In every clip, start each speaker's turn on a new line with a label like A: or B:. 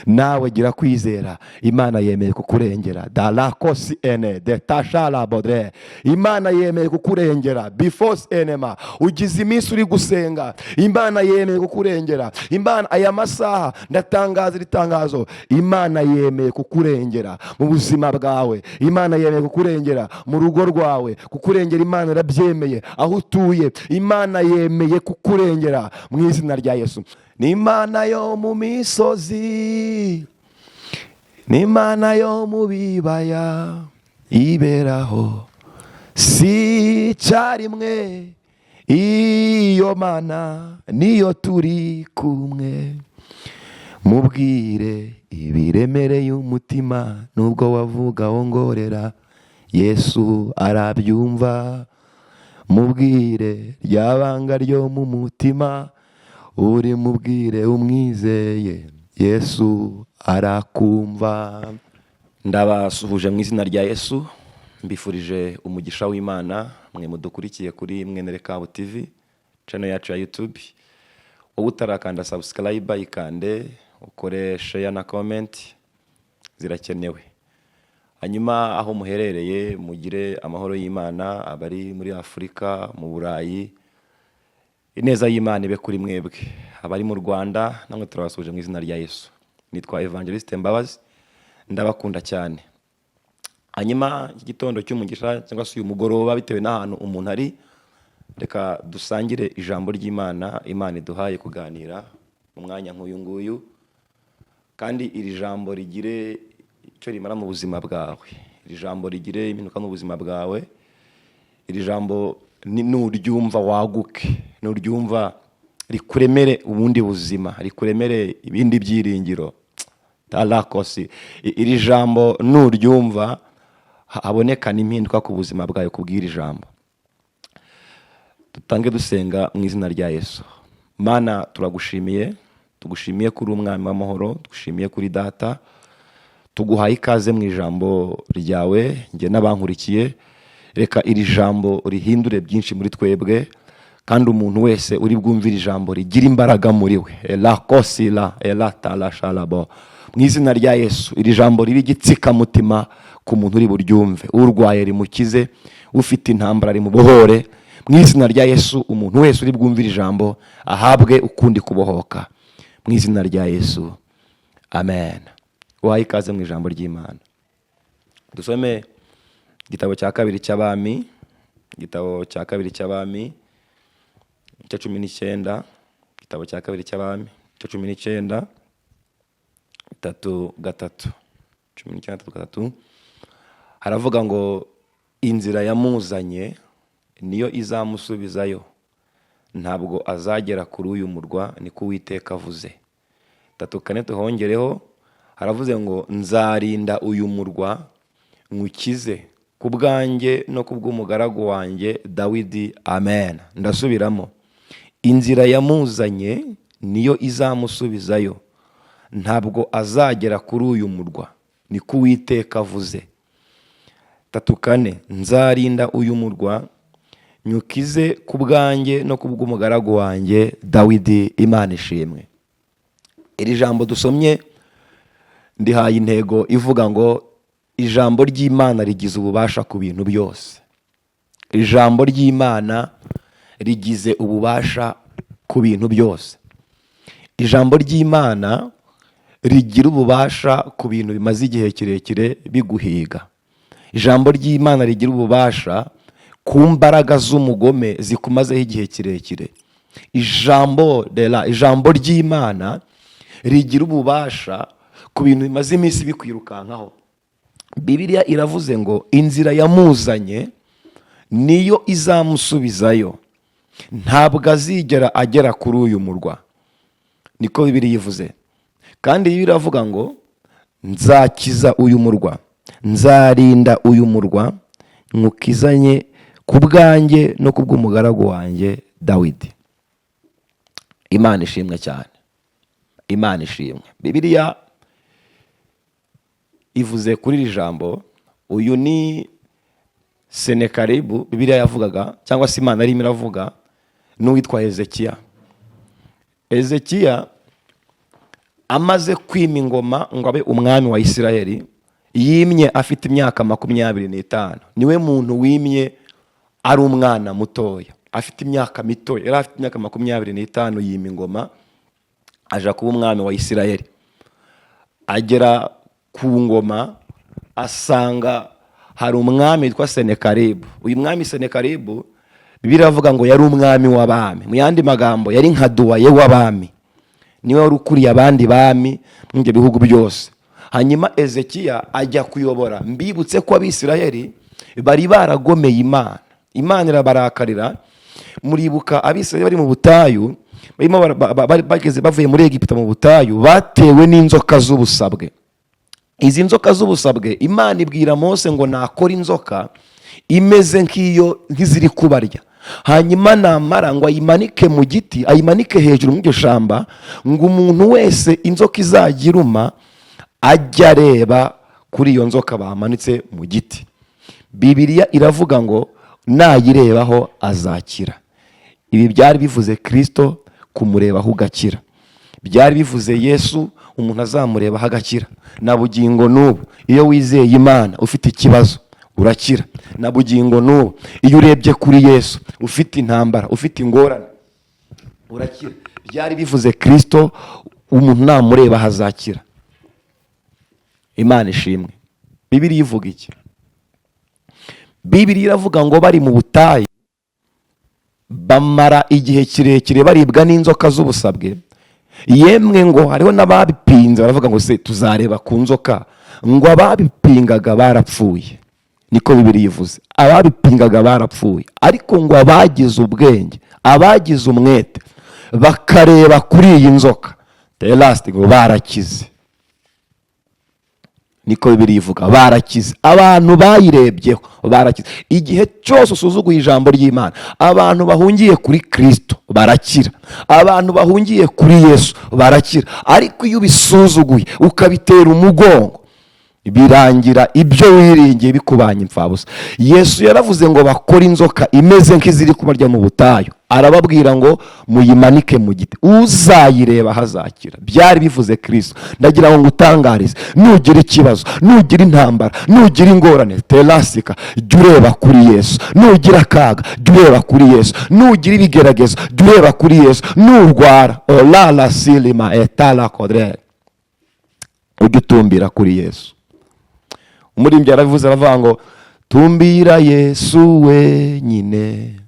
A: Nawe gira kwizera, Imana yemeye kukurengera. Darakosi ene de tashara bodre, Imana yemeye kukurengera. Bifos enema, ugize iminsi uri gusenga, Imana yemeye kukurengera. Imana, aya masaha ndatangaza iri tangazo: Imana yemeye kukurengera mu buzima bwawe, Imana yemeye kukurengera mu rugo rwawe, kukurengera Imana irabyemeye, aho utuye Imana yemeye kukurengera mu izina rya Yesu. Ni Imana yo mu misozi, ni Imana yo mu bibaya, iberaho si icyarimwe. Iyo Mana niyo turi kumwe. Mubwire ibiremereye umutima, nubwo wavuga wongorera, Yesu arabyumva. Mubwire rya banga ryo mu mutima, uri mubwire umwizeye, Yesu arakumva. Ndabasuhuje mu izina rya Yesu, mbifurije umugisha w'Imana mwe mudukurikiye kuri Mwene Rekabu TV, channel yacu ya YouTube. Wowe utarakanda subscribe, ikande, ukore share na comment, zirakenewe. Hanyuma aho muherereye mugire amahoro y'Imana. Abari muri Afurika, mu Burayi, ineza y'Imana ibe kuri mwebwe. Abari mu Rwanda namwe turabasuhuje mu izina rya Yesu. Nitwa Evangeliste Mbabazi, ndabakunda cyane. Hanyuma iki gitondo cy'umugisha, cyangwa se uyu mugoroba, bitewe n'ahantu umuntu ari, reka dusangire ijambo ry'Imana Imana iduhaye kuganira mu mwanya nk'uyu nguyu, kandi iri jambo rigire icyo rimara mu buzima bwawe, iri jambo rigire impinduka mu buzima bwawe. Iri jambo nuryumva waguke, nuryumva rikuremere ubundi buzima, rikuremere ibindi byiringiro. Tarakosi, iri jambo nuryumva haboneka n'impinduka ku buzima bwawe kubw'iri jambo. Dutange dusenga mu izina rya Yesu. Mana, turagushimiye, tugushimiye kuri Umwami w'amahoro, tugushimiye kuri Data. Tuguhaye ikaze mu ijambo ryawe. Njye n'abankurikiye, reka iri jambo rihindure byinshi muri twebwe, kandi umuntu wese uri bwumvire ijambo rigira imbaraga muri we. Elakosila elatarasharabo, mu izina rya Yesu, iri jambo ribe igitsikamutima ku muntu uri buryumve. Urwaye rimukize, ufite intambara rimubohore. Mu izina rya Yesu, umuntu wese uri bwumvire ijambo ahabwe ukundi kubohoka mu izina rya Yesu, amen. Uhaye ikaze mu ijambo ry'Imana. Dusome Igitabo cya Kabiri cy'Abami, Igitabo cya Kabiri cy'Abami, igice 19. Igitabo cya Kabiri cy'Abami, igice 19, 3 3, 19 3 3. Haravuga ngo: "Inzira yamuzanye niyo izamusubizayo, ntabwo azagera kuri uyu murwa, niko Uwiteka avuze." 3 4 tuhongereho. Haravuze ngo: "Nzarinda uyu murwa, nywukize ku bwanjye no ku bw'umugaragu wanjye Dawidi." Amen. Ndasubiramo: "Inzira yamuzanye niyo izamusubizayo, ntabwo azagera kuri uyu murwa, niko Uwiteka avuze." 3 4: "Nzarinda uyu murwa, nyukize ku bwanjye no ku bw'umugaragu wanjye Dawidi." Imana ishimwe. Iri jambo dusomye ndihaye intego ivuga ngo: ijambo ry'Imana rigize ububasha ku bintu byose. Ijambo ry'Imana rigize ububasha ku bintu byose. Ijambo ry'Imana rigira ububasha ku bintu bimaze igihe kirekire biguhiga. Ijambo ry'Imana rigira ububasha ku mbaraga z'umugome zikumazeho igihe kirekire. Ijambo rera, ijambo ry'Imana rigira ububasha ku bintu bimaze iminsi bikwirukankaho. Bibiliya iravuze ngo: "Inzira yamuzanye niyo izamusubizayo, ntabwo azigera agera kuri uyu murwa," niko Bibiliya ivuze. Kandi Bibiliya iravuga ngo: "Nzakiza uyu murwa, nzarinda uyu murwa, nywukizanye ku bwanjye no ku bw'umugaragu wanjye Dawidi." Imana ishimwe cyane, Imana ishimwe. Bibiliya ivuze kuri iri jambo. Uyu ni Senekaribu Bibiliya yavugaga, cyangwa se Imana arimo iravuga n'uwitwa Hezekiya. Hezekiya Amaze kwima ingoma ngo abe umwami wa Isirayeli, yimye afite imyaka 25. Niwe muntu wimye ari umwana mutoya, afite imyaka mitoya. Yari afite imyaka 25 yima ingoma, aja kuba umwami wa Isirayeli. Agera ku ngoma asanga hari umwami witwa Senekaribu. Uyu mwami Senekaribu, Bibiliya iravuga ngo yari umwami w'abami. Mu yandi magambo, yari nka doyen w'abami, niwe wari ukuriye abandi bami muri ibyo bihugu byose. Hanyuma Ezekiya ajya kuyobora. Mbibutse ko Abisirayeli bari baragomeye Imana, Imana irabarakarira. Muribuka Abisirayeli bari mu butayu, barimo bageze bavuye muri Egiputa mu butayu, batewe n'inzoka z'ubusabwe. Izi nzoka z'ubusabwe, Imana ibwira Mose ngo nakora inzoka imeze nk'iyo, nk'iziri kubarya, hanyuma namara ngo ayimanike mu giti, ayimanike hejuru muri iryo shamba, ngo umuntu wese inzoka izajya iruma ajya areba kuri iyo nzoka bamanitse mu giti. Bibiliya iravuga ngo nayirebaho azakira. Ibi byari bivuze Kirisito, kumurebaho ugakira. Byari bivuze Yesu, umuntu azamurebaho agakira. Na bugingo n'ubu, iyo wizeye Imana ufite ikibazo urakira. Na bugingo n'ubu, iyo urebye kuri Yesu ufite intambara, ufite ingorane, urakira. Byari bivuze Kirisito, umuntu namureba azakira. Imana ishimwe. Bibiliya ivuga iki? Bibiliya iravuga ngo bari mu butayu, bamara igihe kirekire baribwa n'inzoka z'ubusabwe. Yemwe, ngo hariho n'ababipinze, baravuga ngo: "Se tuzareba ku nzoka?" Ngo ababipingaga barapfuye, niko Bibiliya ivuze. Ababipingaga barapfuye, ariko ngo abagize ubwenge, abagize umwete bakareba kuri iyi nzoka, the last, ngo barakize. Niko Bibiliya ivuga, barakize. Abantu bayirebyeho barakize. Igihe cyose usuzuguye ijambo ry'Imana, abantu bahungiye kuri Kirisito barakira, abantu bahungiye kuri Yesu barakira. Ariko iyo ubisuzuguye, ukabitera umugongo, birangira ibyo wiringiye bikubanye imfabusa. Yesu yaravuze ngo bakore inzoka imeze nk'iziri kubarya mu butayu, arababwira ngo muyimanike mu giti, uzayireba hazakira. Byari bivuze Kirisito. Ndagira ngo ngutangarize: nugira ikibazo, nugira intambara, nugira ingorane, terasika, jya ureba kuri Yesu. Nugira akaga, jya ureba kuri Yesu. Nugira ibigeragezo, jya ureba kuri Yesu. Nurwara, orara silima etara kodere, ujye utumbira kuri Yesu. Umuririmbyi yarabivuze, aravuga ngo: "Tumbira Yesu wenyine,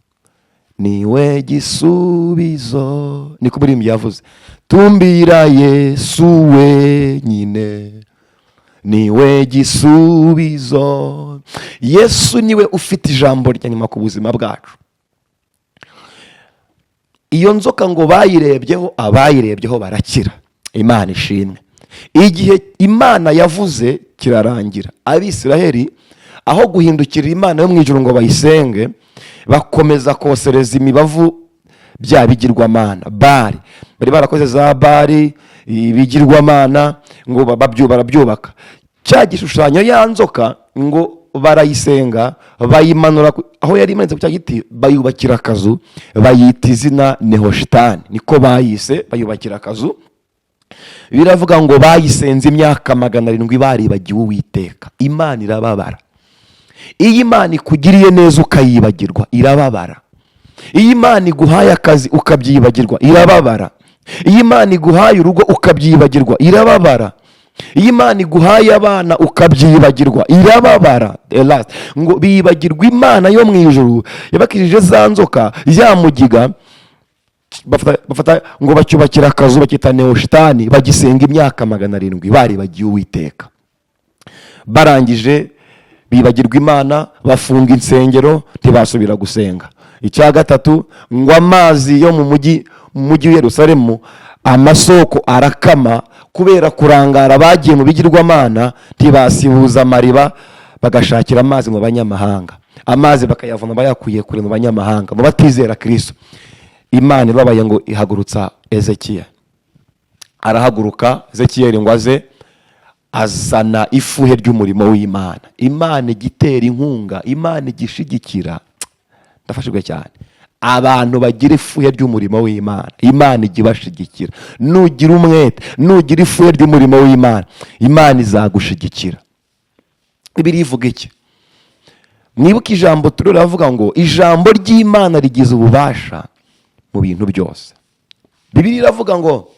A: niwe gisubizo." Niko umuririmbyi yavuze: "Tumbira Yesu wenyine, niwe gisubizo." Yesu niwe ufite ijambo rya nyuma ku buzima bwacu. Iyo nzoka ngo bayirebyeho, abayirebyeho barakira. Imana ishimwe. Igihe Imana yavuze kirarangira. Abisiraheli, aho guhindukirira Imana yo mu ijuru ngo bayisenge, bakomeza kosereza imibavu bya bigirwamana bari barakoze, za bari ibigirwamana, ngo barabyubaka cya gishushanyo, ya nzoka, ngo barayisenga, bayimanura aho yari imanitse ku cya giti, bayubakira akazu, bayita izina Nehoshitani, niko bayise, bayubakira akazu. Biravuga ngo bayisenze imyaka 700, baribagiwe Uwiteka. Imana irababara. Iyo Imana ikugiriye neza ukayibagirwa, irababara. Iyo Imana iguhaye akazi ukabyibagirwa, irababara. Iyo Imana iguhaye urugo ukabyibagirwa, irababara. Iyo Imana iguhaye abana ukabyibagirwa, irababara. The last. Ngo bibagirwa Imana yo mu ijuru yabakijije za nzoka, ya mugiga, bafata ngo bacyubakira akazu, bakita Nehoshitani, bagisenga imyaka 700, baribagiwe Uwiteka. Barangije bibagirwa Imana, bafunga insengero, ntibasubira gusenga. Icya gatatu, ngo amazi yo mu mujyi w'i Yerusalemu, amasoko arakama kubera kurangara. Bagiye mu bigirwamana, ntibasibuza amariba, bagashakira amazi mu banyamahanga, amazi bakayavoma bayakuye kure mu banyamahanga, mu batizera Kirisito. Imana ibabaye ngo ihagurutsa Ezekiya. Arahaguruka Ezekiyeli ngo aze azana ifuhe ry'umurimo w'Imana. Imana igitera inkunga, Imana igishigikira. Ndafashijwe cyane. Abantu bagira ifuhe ry'umurimo w'Imana, Imana ijya ibashigikira. Nugira umwete, nugira ifuhe ry'umurimo w'Imana, Imana izagushigikira. Bibiliya ivuga iki? Mwibuke ijambo turiho, riravuga ngo ijambo ry'Imana rigize ububasha mu bintu byose. Bibiliya iravuga ngo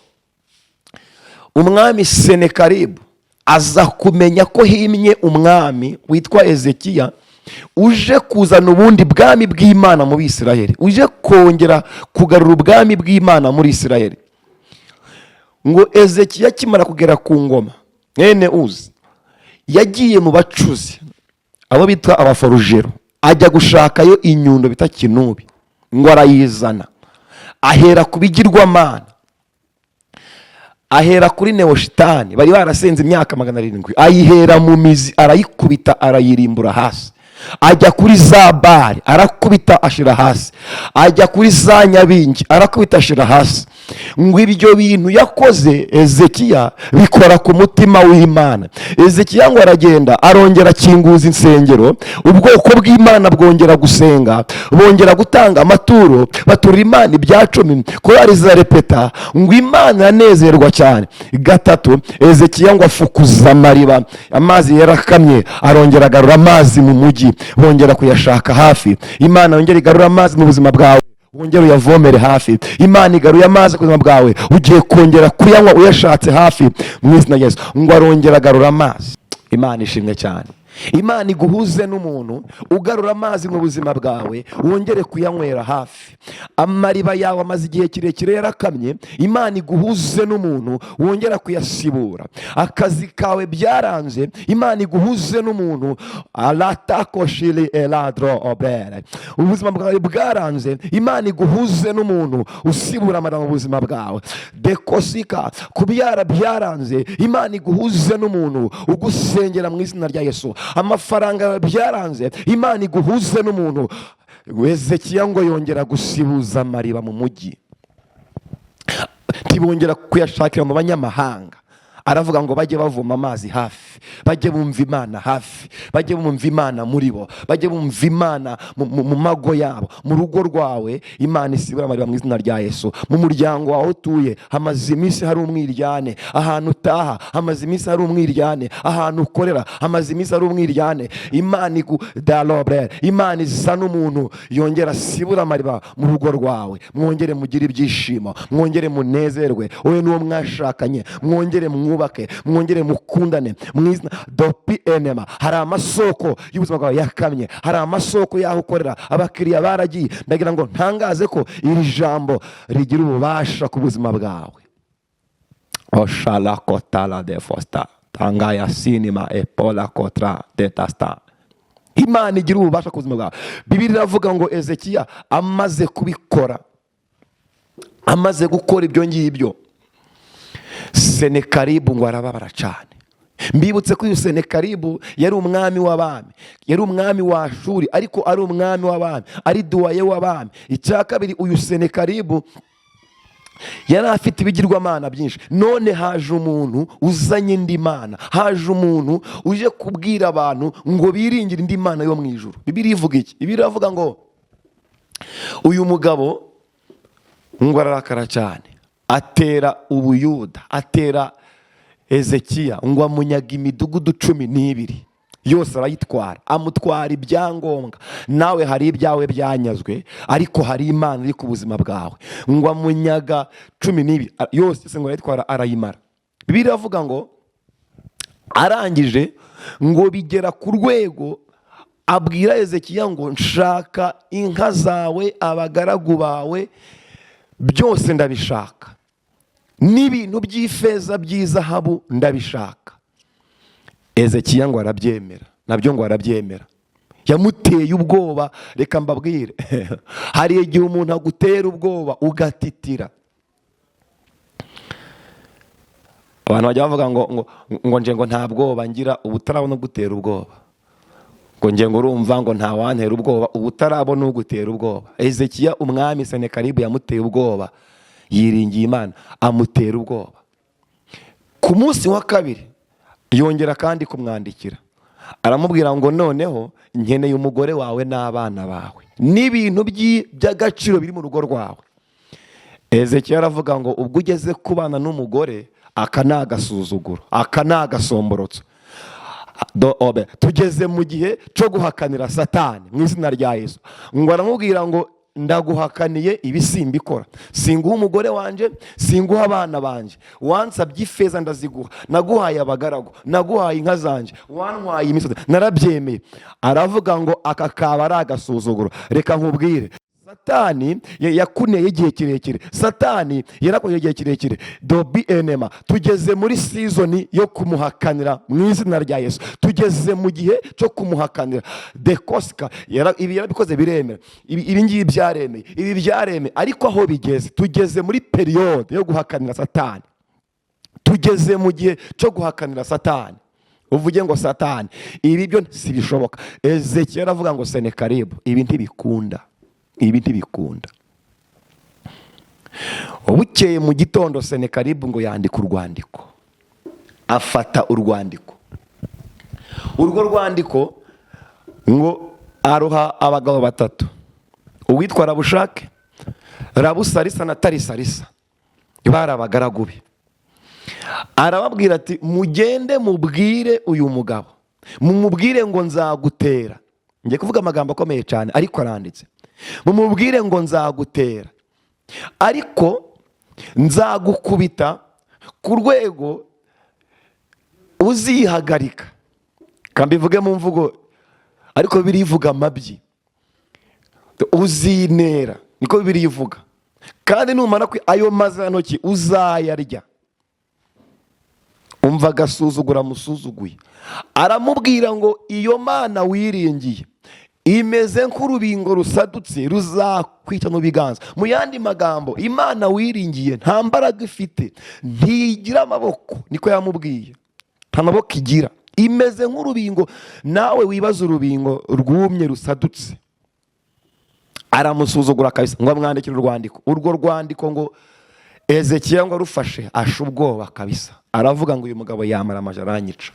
A: umwami Senekaribu aza kumenya ko himye umwami witwa Ezekiya, uje kuzana ubundi bwami bw'Imana mu Bisirayeli, uje kongera kugarura ubwami bw'Imana muri Isirayeli. Ngo Ezekiya akimara kugera ku ngoma, mwene Uzi, yagiye mu bacuzi, abo bita abaforujero, ajya gushakayo inyundo bita kinubi, ngo arayizana, ahera ku bigirwamana, ahera kuri Nehoshitani bari barasenze imyaka 700, ayihera mu mizi, arayikubita, arayirimbura hasi. Ajya kuri za Bari, arakubita, ashyira hasi. Ajya kuri za nyabingi, arakubita, ashyira hasi. Ngo ibyo bintu yakoze Ezekiya bikora ku mutima w'Imana. Ezekiya ngo aragenda, arongera akinguza insengero, ubwoko bw'Imana bwongera gusenga, bongera gutanga amaturo, batura Imana ibya cumi, korari zirarepeta, ngo Imana iranezerwa cyane. Gatatu, Ezekiya ngo afukuza amariba, amazi yarakamye, arongera agarura amazi mu mujyi, bongera kuyashaka hafi. Imana yongera igarura amazi mu buzima bwawe, wongere uyavomere hafi. Imana igaruye amazi ku buzima bwawe, ugiye kongera kuyanywa uyashatse hafi mu izina rya Yesu. Ngo arongera agarura amazi. Imana ishimwe cyane. Imana iguhuze n'umuntu ugarura amazi mu buzima bwawe, wongere kuyanywera hafi. Amariba yawe amaze igihe kirekire yarakamye, Imana iguhuze n'umuntu wongera kuyasibura. Akazi kawe byaranze, Imana iguhuze n'umuntu aratakoshiri eladro obere. Ubuzima bwawe bwaranze, Imana iguhuze n'umuntu usibura amara mu buzima bwawe. Dekosika kubyara byaranze, Imana iguhuze n'umuntu ugusengera mu izina rya Yesu. Amafaranga byaranze, Imana iguhuze n'umuntu. Hezekiya ngo yongera gusibuza amariba mu mujyi, ntibongera kuyashakira mu banyamahanga. Aravuga ngo bajye bavoma amazi hafi, bajye bumva Imana hafi, bajye bumva Imana muri bo, bajye bumva Imana mu mago yabo. Mu rugo rwawe Imana isibura amariba mu izina rya Yesu. Mu muryango wawe utuye hamaze iminsi hari umwiryane, ahantu utaha hamaze iminsi hari umwiryane, ahantu ukorera hamaze iminsi hari umwiryane, Imana igu dalobre, Imana isa n'umuntu yongera asibura amariba mu rugo rwawe, mwongere mugire ibyishimo, mwongere munezerwe, wowe n'uwo mwashakanye, mwongere mwubake, mwongere mukundane mu izina dopi enema. Hari amasoko y'ubuzima bwawe yakamye, hari amasoko y'aho ukorera, abakiriya baragiye. Ndagira ngo ntangaze ko iri jambo rigira ububasha ku buzima bwawe. Oshalakotala de fosta tangaya sinima epola kotra detasta. Imana igira ububasha ku buzima bwawe. Bibiliya iravuga ngo Ezekiya amaze kubikora, amaze gukora ibyo ngibyo, Senekaribu ngo arababara cyane. Mbibutse ko uyu Senekaribu yari umwami w'abami, yari umwami wa Ashuri, ariko ari umwami w'abami, ari doyen w'abami. Icya kabiri, uyu Senekaribu yari afite ibigirwamana byinshi. None haje umuntu uzanye indi mana, haje umuntu uje kubwira abantu ngo biringire indi mana yo mu ijuru. Bibiliya ivuga iki? Bibiliya iravuga ngo uyu mugabo ngo ararakara cyane, atera Ubuyuda, atera Ezekiya, ngo amunyaga imidugudu 12 yose, arayitwara, amutwara ibyangombwa. Nawe hari ibyawe byanyazwe, ariko hari Imana iri ku buzima bwawe. Ngo amunyaga 12 yose ngo arayitwara, arayimara. Bibiliya iravuga ngo arangije, ngo bigera ku rwego abwira Ezekiya ngo nshaka inka zawe, abagaragu bawe, byose ndabishaka, n'ibintu by'ifeza, by'izahabu ndabishaka. Ezekiya ngo arabyemera, nabyo ngo arabyemera. Yamuteye ubwoba. Reka mbabwire, hari igihe umuntu agutera ubwoba ugatitira. Abantu bajya bavuga ngo nje ngo nta bwoba ngira, ubu utarabona ugutera ubwoba. Ngo nge ngo urumva ngo ntawantera ubwoba, ubu utarabona ugutera ubwoba. Ezekiya, umwami Senekaribu yamuteye ubwoba, yiringiye Imana, amutera ubwoba. Ku munsi wa kabiri yongera kandi kumwandikira. Aramubwira ngo: "Noneho nkeneye umugore wawe n'abana bawe n'ibintu by'agaciro biri mu rugo rwawe." Ezekiya aravuga ngo: "Ubwo ugeze kubana n'umugore, aka ni agasuzuguro, aka ni agasomborotso." Do obe tugeze mu gihe cyo guhakanira Satani mu izina rya Yesu. Ngo aramubwira ngo: "Ndaguhakaniye, ibi simbikora, singuha umugore wanje, singuha abana banje. Wansabye ifeza ndaziguha, naguhaye abagaragu, naguhaye inka zanje, wantwaye imisozi narabyemeye." Aravuga ngo: "Aka kaba ari agasuzuguro. Reka nkubwire, Satani yakuneye igihe kirekire, Satani yarakoze igihe kirekire." Dobi enema, tugeze muri season yo kumuhakanira mu izina rya Yesu. Tugeze mu gihe cyo kumuhakanira. Dekosika ibi yarabikoze biremera, ibi ngibi byaremeye, ibi byaremeye, ariko aho bigeze tugeze muri période yo guhakanira Satani. Tugeze mu gihe cyo guhakanira Satani. Uvuge ngo: "Satani, ibi byo si bishoboka." Ezekiel aravuga ngo: "Senekaribu, ibi ntibikunda, ibi ntibikunda." Bukeye mu gitondo, Senekaribu ngo yandika urwandiko, afata urwandiko. Urwo rwandiko ngo aruha abagabo batatu, uwitwa Rabushake, Rabusarisa na Tarisarisa, bari abagaragu be. Arababwira ati: "Mugende mubwire uyu mugabo, mumubwire ngo nzagutera." Ngiye kuvuga amagambo akomeye cyane, ariko aranditse. "Mumubwire ngo nzagutera, ariko nzagukubita ku rwego uzihagarika." Kambivuge mu mvugo, ariko birivuga amabyi, uzinera, niko birivuga. "Kandi numara ayo mazantoki uzayarya." Umva agasuzugura amusuzuguye. Aramubwira ngo: "Iyo mana wiringiye imeze nk'urubingo rusadutse, ruzakwica mu biganza." Mu yandi magambo, imana wiringiye nta mbaraga ifite, ntigira amaboko, niko yamubwiye. Nta maboko igira, imeze nk'urubingo. Nawe wibaza urubingo rwumye rusadutse. Aramusuzugura kabisa. Ngo amwandikire urwandiko. Urwo rwandiko ngo Ezekiya ngo arufashe asha ubwoba kabisa. Aravuga ngo: "Uyu mugabo yamara amaje aranyica."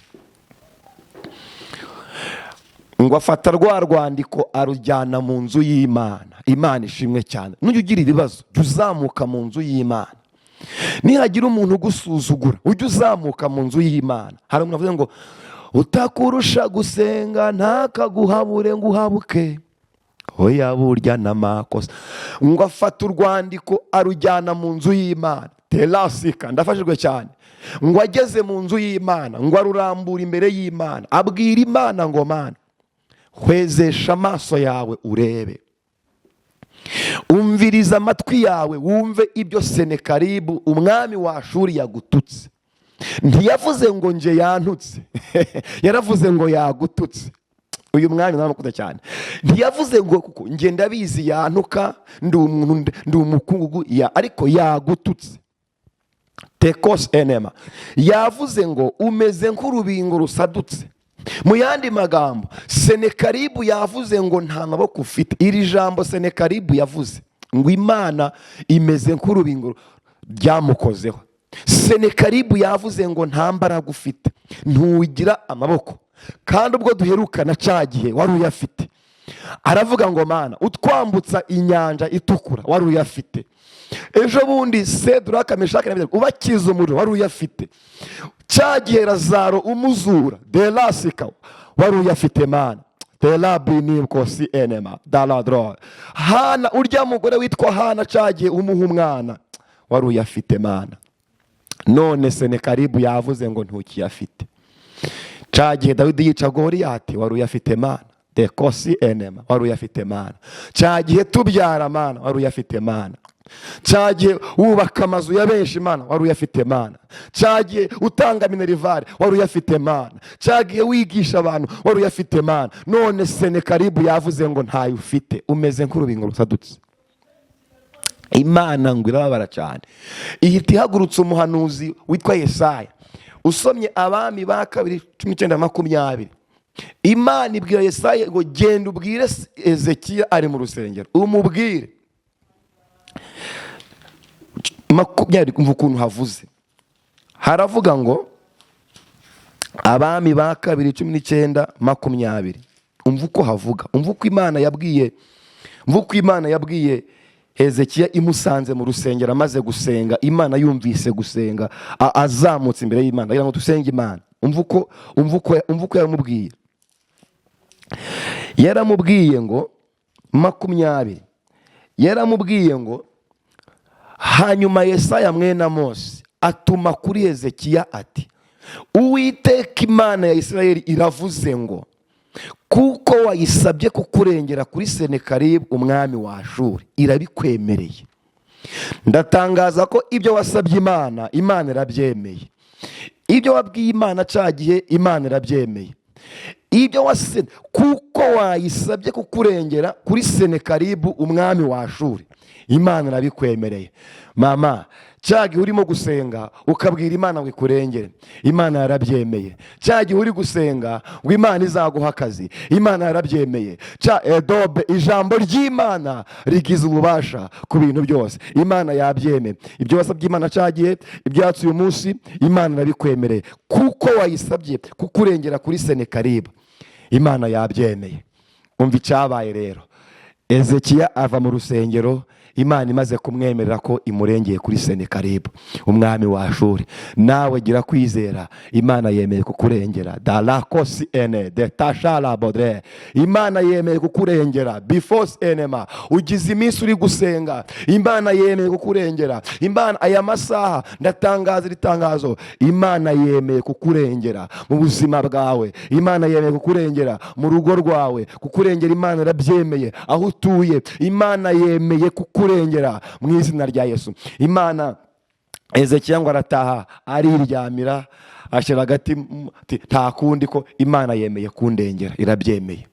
A: Ngo afata rwa rwandiko arujyana mu nzu y'Imana. Imana ishimwe cyane. Nujya ugira ibibazo, jya uzamuka mu nzu y'Imana. Nihagira umuntu ugusuzugura, ujye uzamuka mu nzu y'Imana. Hari umuntu avuze ngo: "Utakurusha gusenga ntakaguhabure ngo uhabuke." Oya, burya n'amakosa. Ngo afata urwandiko arujyana mu nzu y'Imana. Terasika, ndafashijwe cyane. Ngo ageze mu nzu y'Imana, ngo arurambura imbere y'Imana, abwira Imana ngo: "Mana, hwezesha amaso yawe urebe, umviriza amatwi yawe wumve ibyo Senekaribu umwami wa Ashuri yagututse." Ntiyavuze ngo nje yantutse, yaravuze ngo yagututse. Uyu mwami naramukunda cyane. Ntiyavuze ngo kuko nge ndabizi yantuka, ndi umuntu, ndi umukungugu ya, ariko yagututse. Tekos enema, yavuze ngo umeze nk'urubingo rusadutse. Mu yandi magambo, Senekaribu yavuze ngo nta maboko ufite. Iri jambo Senekaribu yavuze ngo Imana imeze nk'urubingo ryamukozeho. Senekaribu yavuze ngo nta mbaraga ufite, ntugira amaboko, kandi ubwo duherukana cya gihe wari uyafite. Aravuga ngo: "Mana, utwambutsa inyanja itukura wari uyafite, ejo bundi Seduraka, Meshaki na Abedenego ubakiza umuriro wari uyafite, cya gihe Lazaro umuzura derasika wari uyafite. Mana terabinikosi enema daradro Hana, urya mugore witwa Hana, cya gihe umuha umwana wari uyafite. Mana, none Senekaribu yavuze ngo ntukiyafite. Cya gihe Dawidi yica Goriyati wari uyafite. Mana dekosi enema, wari uyafite. Mana, cya gihe tubyara, Mana, wari uyafite. Mana, cya gihe wubaka amazu ya benshi, Mana, wari uyafite. Mana, cya gihe utanga minerval wari uyafite. Mana, cya gihe wigisha abantu wari uyafite. Mana, none Senekaribu yavuze ngo ntayo ufite, umeze nk'urubingo rusadutse." Imana ngo irababara cyane, ihita ihagurutsa umuhanuzi witwa Yesaya. Usomye Abami ba Kabiri 19:20, Imana ibwira Yesaya ngo: "Genda ubwire Ezekiya ari mu rusengero, umubwire." 20, umva ukuntu havuze. Haravuga ngo Abami ba Kabiri 19:20. Umva uko havuga, umva uko Imana yabwiye Hezekiya imusanze mu rusengero amaze gusenga. Imana yumvise gusenga, azamutse imbere y'Imana agira ngo dusenge Imana. Umva uko yamubwiye. Yaramubwiye ngo, 20, yaramubwiye ngo: "Hanyuma Yesaya mwene Amosi atuma kuri Hezekiya ati: 'Uwiteka Imana ya Isirayeli iravuze ngo: Kuko wayisabye kukurengera kuri Senekaribu umwami wa Ashuri, irabikwemereye.'" Ndatangaza ko ibyo wasabye Imana, Imana irabyemeye. Ibyo wabwiye Imana cya gihe, Imana irabyemeye. Ibyo wase, kuko wayisabye kukurengera kuri Senekaribu umwami wa Ashuri, Imana irabikwemereye. Mama, cya gihe urimo gusenga ukabwira Imana ngo ikurengere, Imana yarabyemeye. Cya gihe uri gusenga ngo Imana izaguha akazi, Imana yarabyemeye. Cya edobe, ijambo ry'Imana rigize ububasha ku bintu byose. Imana yabyemeye. Ibyo wasabye Imana cya gihe, ibyatsi uyu munsi, Imana irabikwemereye. Kuko wayisabye kukurengera kuri Senekaribu, Imana yabyemeye. Umva icyabaye rero. Ezekiya ava mu rusengero Imana imaze kumwemerera ko imurengeye kuri Senekaribu umwami wa Ashuri. Nawe gira kwizera, Imana yemeye kukurengera. Darakosi ene de tashara bodre, Imana yemeye kukurengera. Bifos enema, ugize iminsi uri gusenga, Imana yemeye kukurengera. Imana, aya masaha ndatangaza iri tangazo: Imana yemeye kukurengera mu buzima bwawe, Imana yemeye kukurengera mu rugo rwawe, kukurengera Imana irabyemeye. Aho utuye, Imana yemeye kukurengera mu izina rya Yesu. Imana, Ezekiya ngo arataha, ariryamira, ashyira agati ati: "Nta kundi ko Imana yemeye kundengera, irabyemeye."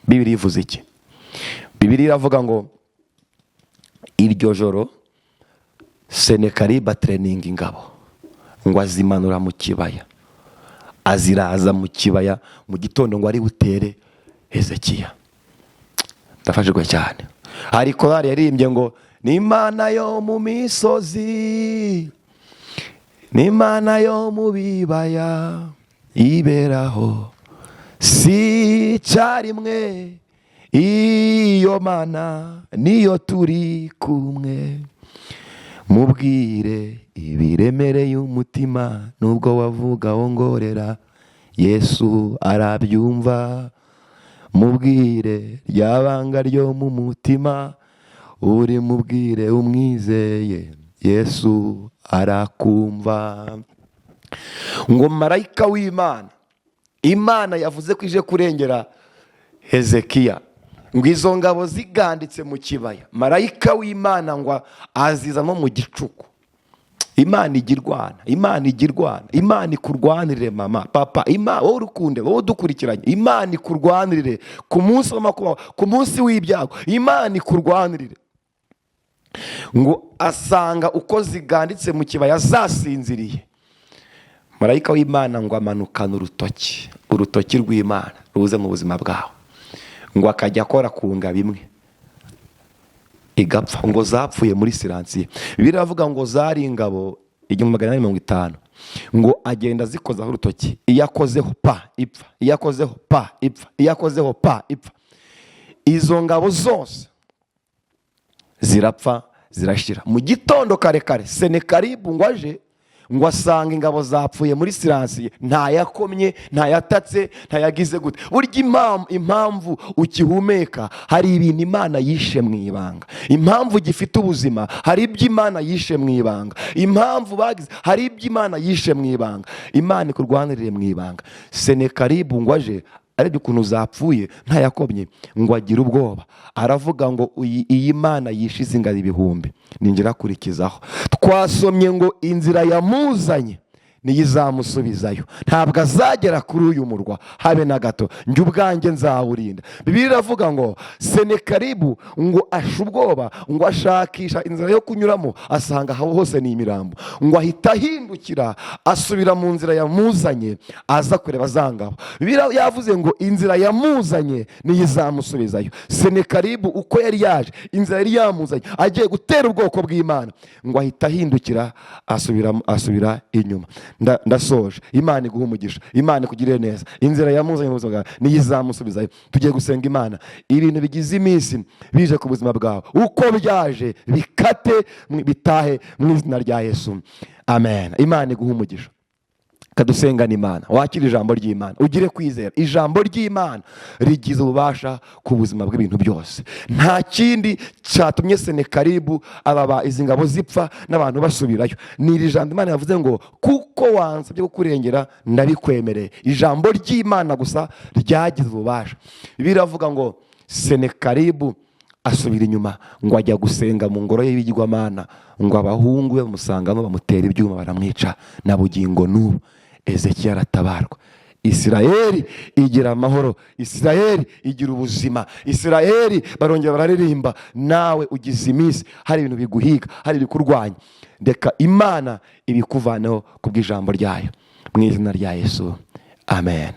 A: Bibiri ivuze iki? Bibiri iravuga ngo iryo joro Senekaribu atereninga ingabo, ngo azimanura mu kibaya, aziraza mu kibaya mu gitondo ngo ari butere Hezekiya. Ndafashijwe cyane. Hari korali yaririmbye ngo: "Ni Imana yo mu misozi, ni Imana yo mu bibaya, iberaho si icyarimwe, iyo Mana niyo turi kumwe. Mubwire ibiremereye umutima, nubwo wavuga wongorera, Yesu arabyumva. Mubwire rya banga ryo mu mutima, uri mubwire umwizeye, Yesu arakumva." Ngo marayika w'Imana, Imana yavuze ko ije kurengera Hezekiya, ngo izo ngabo ziganditse mu kibaya, marayika w'Imana ngo azizamo mu gicuku. Imana ijya irwana, Imana ijya irwana. Imana ikurwanirire, mama, papa, wowe urukunde, wowe udukurikiranye. Imana ikurwanirire ku munsi w'amakuba, ku munsi w'ibyago, Imana ikurwanirire. Ngo asanga uko ziganditse mu kibaya zasinziriye. Marayika w'Imana ngo amanukana urutoki, urutoki rw'Imana ruze mu buzima bwawe, ngo akajya akora ku ngabo imwe igapfa. Ngo zapfuye muri siransiye. Biravuga ngo zari ingabo 1850. Ngo agenda azikozaho urutoki, iyo akozeho pa ipfa, iyo akozeho pa ipfa, iyo akozeho pa ipfa. Izo ngabo zose zirapfa, zirashira. Mu gitondo kare kare Senekaribu ngo aje, ngo asanga ingabo zapfuye muri siransiye, ntayakomye, ntayatatse, ntayagize gute. Burya impamvu ukihumeka, hari ibintu Imana yishe mu ibanga. Impamvu ugifite ubuzima, hari ibyo Imana yishe mu ibanga. Impamvu bagize, hari ibyo Imana yishe mu ibanga. Imana ikurwanirire mu ibanga. Senekaribu ngo aje arebye ukuntu zapfuye ntayakomye, ngo agire ubwoba, aravuga ngo: "Iyi Mana yishize ingabo ibihumbi ninjye akurikizaho." Twasomye ngo inzira yamuzanye niyo izamusubizayo, ntabwo azagera kuri uyu murwa habe na gato, njye ubwanjye nzawurinda. Bibiliya iravuga ngo Senekaribu ngo ashe ubwoba, ngo ashakisha inzira yo kunyuramo, asanga aho hose ni imirambo. Ngo ahita ahindukira, asubira mu nzira yamuzanye, aza kureba za ngabo. Bibiliya yavuze ngo inzira yamuzanye niyo izamusubizayo. Senekaribu uko yari yaje, inzira yari yamuzanye agiye gutera ubwoko bw'Imana, ngo ahita ahindukira asubira inyuma. Ndasoje. Imana iguhe umugisha, Imana ikugirire neza. Inzira yamuzanye mu buzima bwawe niyo izamusubizayo. Tugiye gusenga Imana. Ibintu bigize iminsi bije ku buzima bwawe, uko byaje bikate, bitahe mu izina rya Yesu. Amen. Imana iguhe umugisha. Kadusengana Imana, wakire ijambo ry'Imana, ugire kwizera. Ijambo ry'Imana rigize ububasha ku buzima bw'ibintu byose. Nta kindi cyatumye Senekaribu ababa izi ngabo zipfa n'abantu basubirayo, ni iri jambo Imana yavuze ngo: "Kuko wansabye kukurengera, ndabikwemereye." Ijambo ry'Imana gusa ryagize ububasha. Biravuga ngo Senekaribu asubira inyuma ngo ajya gusenga mu ngoro y'ibigirwamana, ngo abahungu be bamusangamo, bamutera ibyuma, baramwica. Na bugingo n'ubu Ezekiya aratabarwa, Isirayeli igira amahoro, Isirayeli igira ubuzima, Isirayeli barongera bararirimba. Nawe ugize iminsi hari ibintu biguhiga, hari ibikurwanya, reka Imana ibikuvaneho kubw'ijambo ryayo, mu izina rya Yesu. Amen.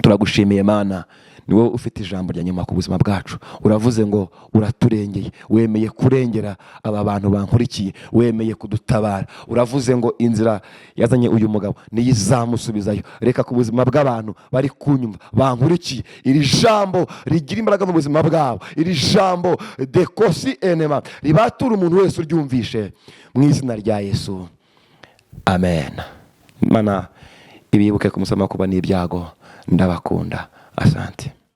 A: Turagushimiye Mana, ni wowe ufite ijambo rya nyuma ku buzima bwacu. Uravuze ngo uraturengeye, wemeye kurengera aba bantu bankurikiye, wemeye kudutabara. Uravuze ngo inzira yazanye uyu mugabo niyo izamusubizayo. Reka ku buzima bw'abantu bari kunyumva, bankurikiye, iri jambo rigira imbaraga mu buzima bwabo. Iri jambo dekosi enema ribatura umuntu wese uryumvishe, mu izina rya Yesu. Amen. Mana ibibuke kumusama kuba n'ibyago. Ndabakunda, asante.